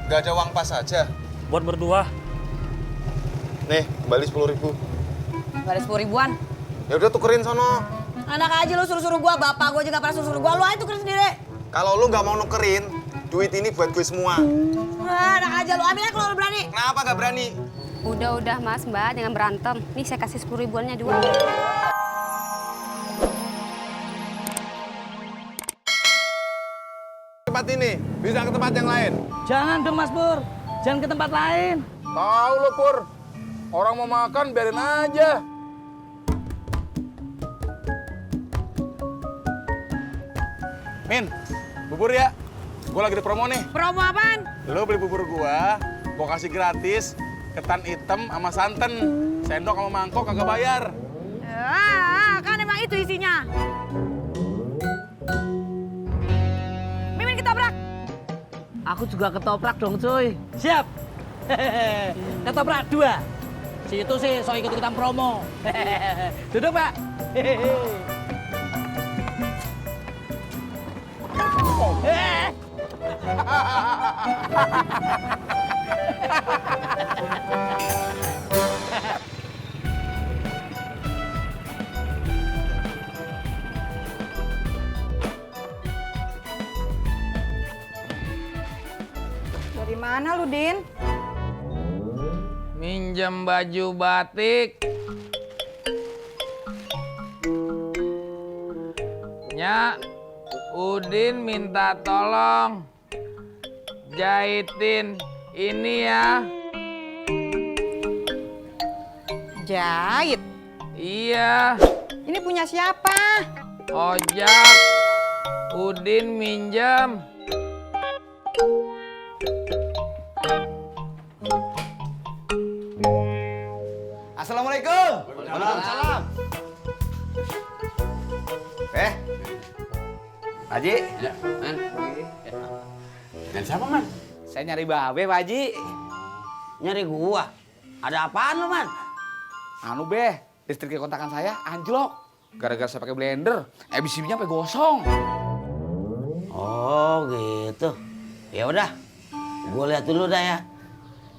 Nggak ada uang pas aja. Buat berdua. Nih, kembali 10.000. Gak ada 10 ribuan. Ya udah tukerin sono. Anak aja lu suruh-suruh gua, bapak gua juga pernah suruh gua. Lu aja tukerin sendiri. Kalau lu nggak mau nukerin, duit ini buat gue semua. Anak aja lu, ambil aja kalau lu berani. Kenapa nggak berani? Udah Mas Mbak, jangan berantem. Nih saya kasih 10 ribuannya juga. Tempat ini, bisa ke tempat yang lain. Jangan dong Mas Pur. Jangan ke tempat lain. Tahu lo Pur, orang mau makan biarin aja. Min, bubur ya. Gue lagi di promo nih. Promo apaan? Lo beli bubur gua kasih gratis ketan hitam sama santan. Sendok sama mangkok kagak bayar. Kan emang itu isinya. Mimin ketoprak. Aku juga ketoprak dong cuy. Siap. Ketoprak 2. Si itu sih so ikut-ikutan promo. Duduk Pak. Dari mana lu, Din? Minjem baju batik. Nya, Udin minta tolong jahitin ini ya. Jahit. Iya, Ini punya siapa? ojak. Udin minjem. Assalamualaikum. Waalaikumsalam. Haji, Ya, Man. dan siapa man? Saya nyari babe, Pak Haji. Nyari gua. Ada apaan lu man? Anu beh, listrik kontrakan saya anjlok. Gara-gara saya pakai blender, EBCB-nya sampai gosong. Oh gitu. Ya udah, gua lihat dulu dah ya.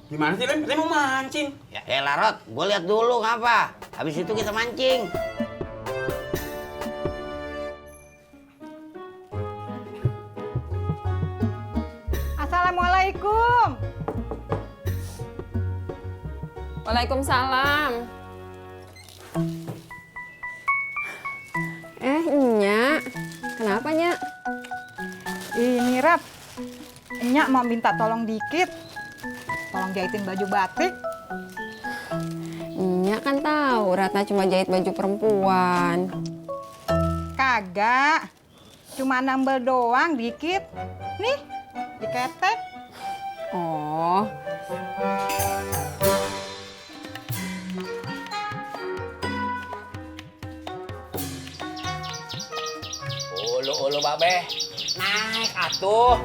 Gimana sih, Lem? Lem mau mancing. Ya elah Rod, gua lihat dulu ngapa. Habis itu kita mancing. Assalamualaikum. Waalaikumsalam. Nyak. Kenapa, Nyak? Ini Rap, Nyak mau minta tolong dikit. Tolong jahitin baju batik. Nyak kan tahu Ratna cuma jahit baju perempuan. Kagak, cuma nambel doang dikit. Nih, diketek. Oh, Ulu babe. Naik atuh.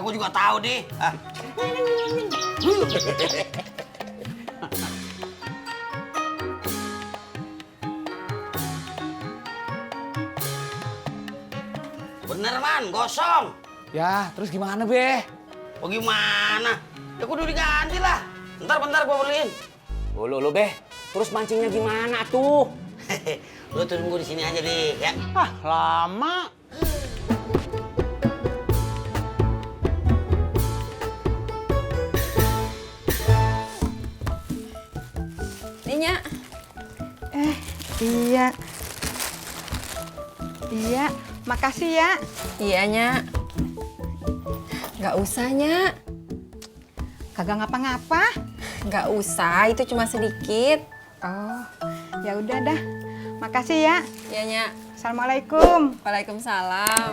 Gua juga tahu deh. Bener man, gosong. Ya, terus gimana beh? Oh gimana? Ya kudu diganti lah. Bentar gua berliin. Lu beh, terus mancingnya gimana tuh? Lu tunggu di sini aja deh, ya. Ah, lama. nih Nyak. Iya. Iya, makasih ya. Iya, Nyak. Nggak usah, Nyak. Kagak ngapa-ngapa. Nggak usah, itu cuma sedikit. Oh, ya udah dah. Makasih ya. Ya, Nyak. Assalamualaikum. Waalaikumsalam.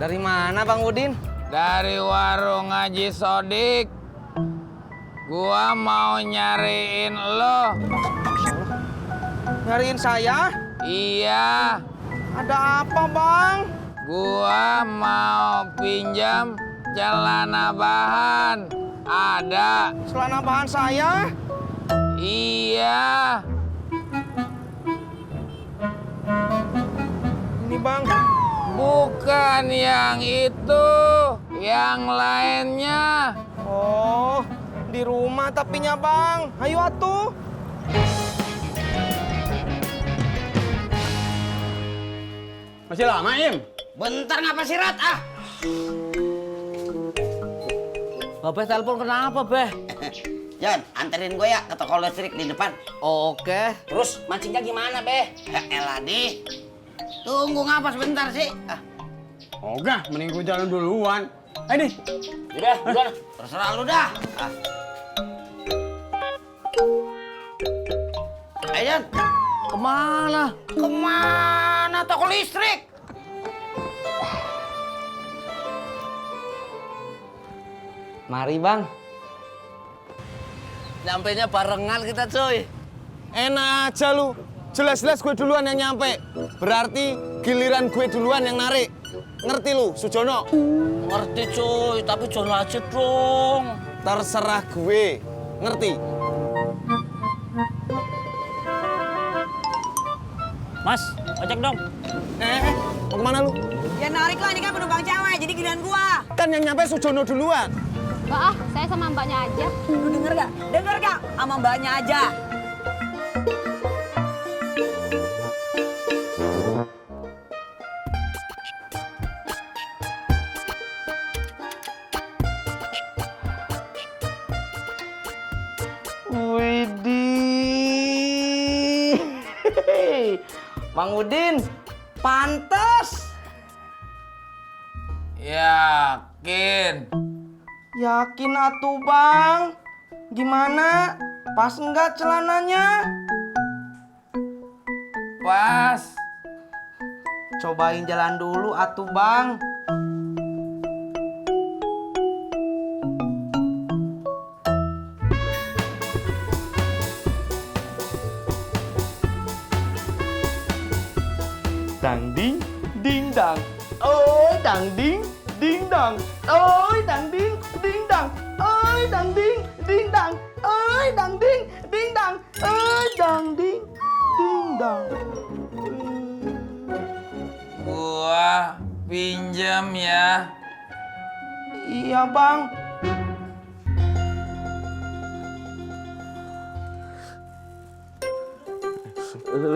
Dari mana Bang Udin? Dari warung Haji Sodik. Gua mau nyariin lo. Nyariin saya? Iya, Ada apa Bang? gua mau pinjam celana bahan Ada. Celana bahan saya? Iya. Ini bang. Bukan yang itu, yang lainnya. Oh, di rumah tapinya bang. Ayo atuh. Masih lama, Im? Bentar ngapa sih, Rat? Ah. Babeh telepon kenapa, Beh? Jan, anterin gue ya ke toko listrik di depan. Oke. Terus mancingnya gimana, Beh? Ya elah, Di. Tunggu ngapa sebentar sih? Ah. Ogah, mending gue jalan duluan. Ayo nih. Udah, duluan. Terserah lu dah. Ah. Ayo, Jan. Kemana? Kemana toko listrik? Mari bang. Nyampenya barengan kita, cuy. Enak aja lu. Jelas-jelas gue duluan yang nyampe. Berarti giliran gue duluan yang narik. Ngerti lu, Sujono? Ngerti, cuy. Tapi jangan aja dong. Terserah gue. Ngerti? Mas, ojek dong. Mau kemana lu? Ya narik lah, ini kan penumpang cewek, jadi giliran gua. Kan yang nyampe Sujono duluan. Mbak ah, saya sama mbaknya aja. Lu denger gak? Denger gak? Sama mbaknya aja. Widih. Bang Udin, pantas. Yakin. Yakin atuh bang. Gimana? Pas enggak celananya? Pas. Cobain jalan dulu atuh bang. Dang ding ding dang. Ôi dang ding ding dang. Ôi dang ding ding dang. Ôi dang ding ding dang. Ôi dang ding ding dang. Ôi dang ding ding dang. Gua pinjam ya. Iya bang.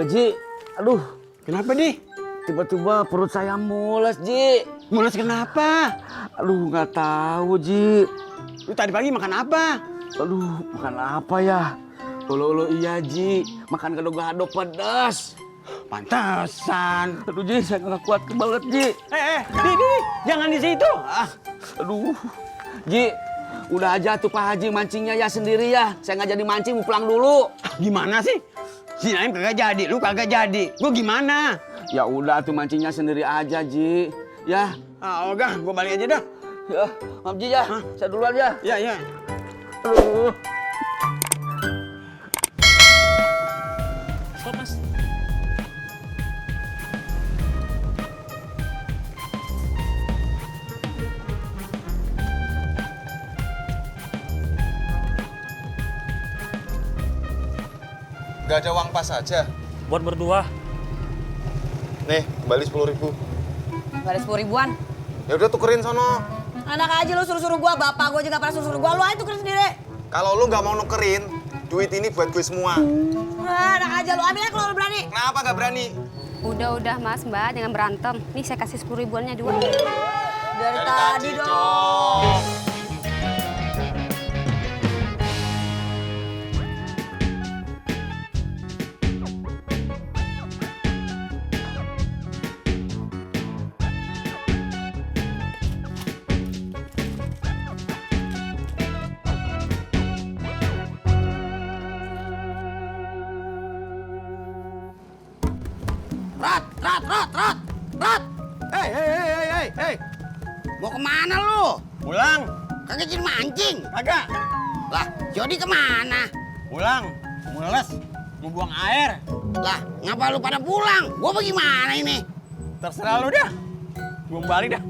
Ji, aduh. Kenapa di? Tiba-tiba perut saya mules, Ji. Mules kenapa? Aduh, nggak tahu, Ji. Lu tadi pagi makan apa? Aduh, makan apa ya? Ulu iya, Ji. Makan gado-gado pedas. Pantesan. Aduh, Ji, saya nggak kuat banget, Ji. Di, jangan di situ. Aduh, Ji. Udah aja tuh Pak Haji mancingnya ya sendiri ya. Saya nggak jadi mancing, mau pulang dulu. Gimana sih? Si Naim kagak jadi, lu kagak jadi. Gua gimana? Ya udah tuh mancingnya sendiri aja, Ji. Ya. Ogah, gua balik aja dah. Ya, maaf Ji ya. Saya duluan ya. Ya, ya. Aduh. Stop, Mas. Gak ada uang pas aja. Buat berdua. Nih, kembali 10.000. Gak ada 10 ribuan. Ya udah tukerin sono. Anak aja lu suruh-suruh gua, bapak gua juga pernah suruh gua. Lu aja tukerin sendiri. Kalau lu nggak mau nukerin, duit ini buat gue semua. Anak aja lu, ambil aja kalau lu berani. Kenapa gak berani? Udah Mas, Mbak, jangan berantem. Nih saya kasih 10 ribuannya juga. Dari tadi dong. Rat. Hei. Mau kemana lu? Pulang. Kagak jadi mancing. Kagak. Lah, Jody kemana? Pulang. Mules. Mau buang air. Lah, ngapa lu pada pulang? Gua bagaimana ini? Terserah lu dah. Gua balik dah.